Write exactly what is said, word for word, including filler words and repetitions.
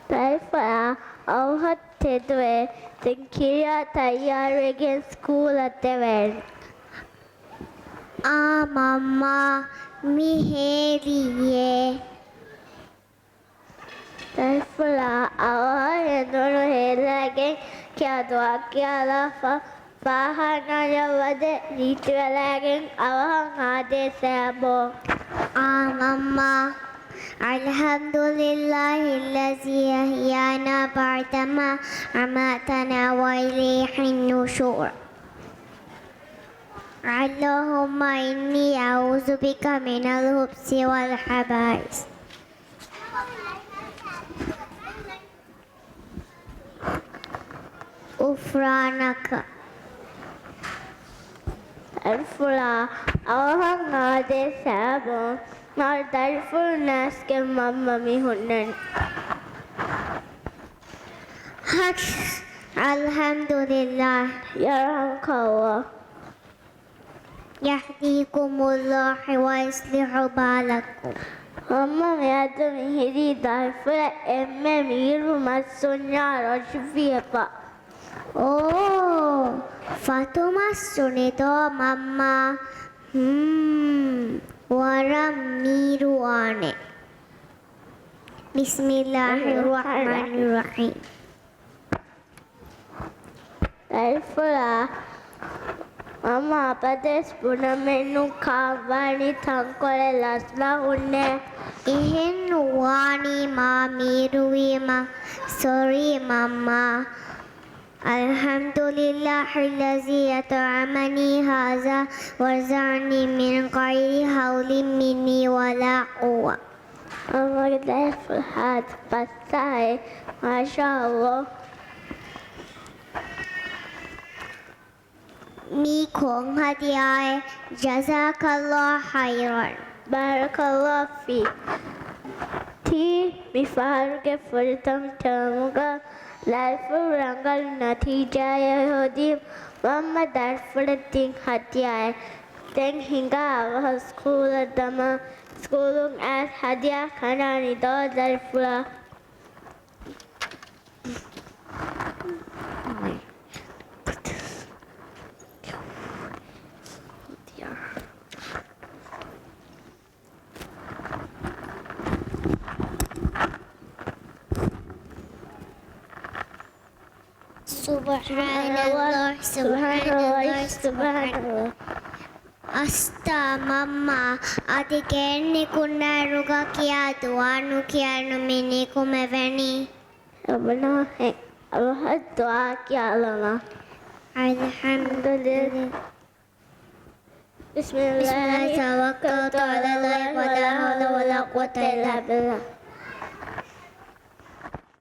ދަރިފުޅާ އަވަހަށް ތެދުވެ، ދެން ކިރިޔާ ތައްޔާރުވެގެން ސްކޫލަށް ދެވޭން. އާ މަންމާ، މި ހޭލިއޭ. ދަރިފުޅާ އަވަހަށް އެނދުނު ހޭލާގެން ކިޔާ ދުޢާ ކިޔާލާފަ، ފާޚާނާޔަށް ވަދެ ރީތިވެލާގެން އަވަހަށް ހާދޭ ސަބަބުން. އާ މަންމާ، الحمد لله الذي أحيانا بعدما أماتنا وإليه النشور. اللهم إني أعوذ بك من الخبث والخبائث. غفرانك. ދަރިފުޅާ އަވަހަށް ހާދޭ ސަބަބުން މާ ދަރިފުޅު ނަސްގެ މަންމަ މި ހުންނަނީ. الحمد لله. يرحمك الله. يهديكم الله ويصلح بالكم. މަންމަ މިއަދު މިހިރީ ދަރިފުޅަށް އެންމެ މީރު މައްސުންޏާ ރޮށިފިއެބަ. އޯ، ފަތު މައްސުނިދޯ މަންމާ؟ ހުން، ވަރަށް މީރުވާނެ. بسم الله الرحمن الرحيم. ދަރިފުޅާ، މަންމަ އަބަދުވެސް ބުނަމެއްނު ކާން ވާނީ ތަންކޮޅެއް ލަސްލާ ހުންނޭ. އެހެން ނުވާނީ މާ މީރުވީމަ. ސޮރީ މަންމާ. الحمد لله الذي أطعمني هذا ورزقني من غير حول مني ولا قوة. މަންމަގެ ދަރިފުޅު ހާދަ ބައްސާއެއް. މާޝާﷲ. މީ ކޮން ހަދިޔާއެއް؟ جزاك الله خيرا. بارك الله فيك. ތީ މި ފަހަރުގެ ފުރަތަމަ ޓާމުގަ ދަރިފުޅު ރަނގަޅު ނަތީޖާއެއް ހޯދީ، މަންމަ ދަރިފުޅަށް ދިން ހަދިޔާއެއް. ދެން ހިނގާ އަވަހަށް ސްކޫލަށް ދަމާ، ސްކޫލުން އައިސް ހަދިޔާ ކަނޑާނީ ދޯ ދަރިފުޅާ؟ سبحان الله، سبحان الله، سبحان الله. އަސްތާ މަންމާ، އަދި ގެއެއް ނިކުންނައިރުގަ ކިޔާ ދުޢާ ނުކިޔާ ނު މި ނިކުމެވެނީ. އެބުނާހެން އަވަހަށް ދުޢާ ކިޔާލަމާ. الحمد لله. بسم الله توكلت على الله ولا حول ولا قوة إلا بالله.